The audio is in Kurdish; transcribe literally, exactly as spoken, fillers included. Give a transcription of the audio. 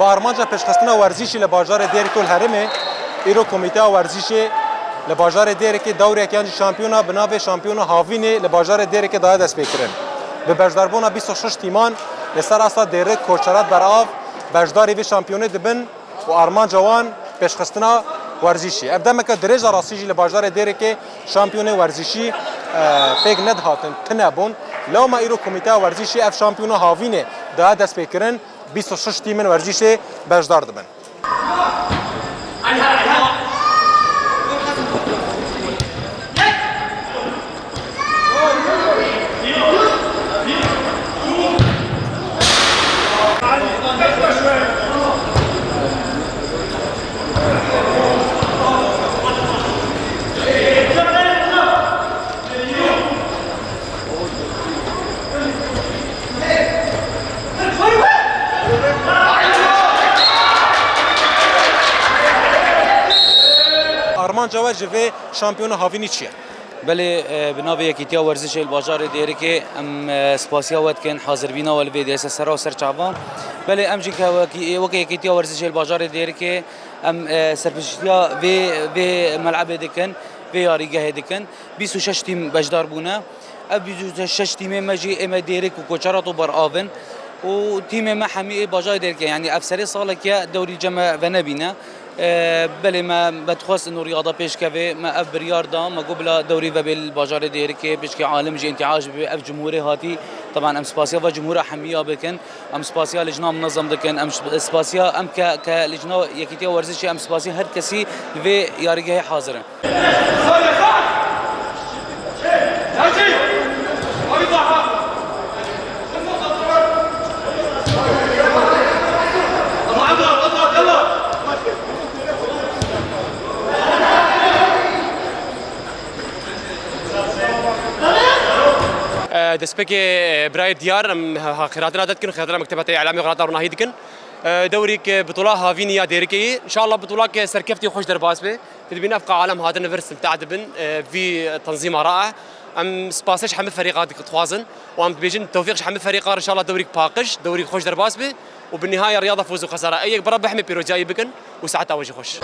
Armanca pêşxistina werzîşî li bajarê Dêrikê û li herêmê, îro Komîteya Werzîşê li bajarê Dêrikê dewrek yan jî şampiyona bi navê Şampiyona Havînê li bajarê Dêrikê daye destpêkirin. Bi beşdarbûna bîst û şeş tîman li ser asta Dêrik, Koçerat, Berav beşdarî vê şampiyonê dibin û armanca wan pêşxistina werzîşî. Ev demeke dirêj e rastî jî li bajarê Dêrikê şampiyonê werzîşî, e, pêk nedihatin, tune bûn. Lewma îro Komîteya Werzîşê ev şampiyona Havînê daye destpêkirin. Bîst û şeş tîmên werzîşê beşdar dibin. Armanca we ji vê şampiyona havînî çi ye? Belê, e, bi navê Yekîtiya Werzişê li bajarê Dêrikê, em, e, spasiya we dikin, hazirbîna we li vê dê se sera û ser çavan. Belê, em jî ke wekî, weke Yekîtiya Werzişê li bajarê Dêrikê, em, e, serpiştiya vê, vê melebê dikin, vê yarîgehê dikin. Bîst û şeş tîm beşdar bûne. Ev bîst û şeş tîmê me jî ê me Dêrik û Koçerat û Berav in. Û tîmê me hemî ê bajarê Dêrikê, yanî ev serê salekê dewrî cem me venebîne. E, belê me, me dixwest ino riyada pêşkevê, me ev biryar da, me got bila dewrî vebê li bajarê Dêrikê, pişkê alim jî întiaş bibe, ev cumhûrê hatî. Teban em spasiya ve cumhûra hemiya bikin, em spasiya lijna minezem dikin, em sp-, spasiya em ke, ke lijna Yekîtiya Werzişê, em spasiya her kesî li vê yarîgehê hazir in. Destpêkê, e, birayê Diyar, em ha-, xêrhatina te dikin, xêrhatina Mekteba te Îlamê Xelata Ronahî dikin. E, dewrîk, e, bitola havînî ya Dêrikê yî. Înşallah bitolak, e, serkeftî xweş derbas be. Tu dibîn ev qa alem hatin vir istimta dibin, e, vî tenzîma re. Em spasê ji hemî ferîqa dik-, dixwazin û em dibêjin tewfîq ji hemî ferîqa re, înşallah dewrîk paqij, dewrîk xweş derbas be û bi nihaya riyada foz û xesara. Ê yek bi Rebbe hemî pîroziyayî bikin û saeta we jî xweş.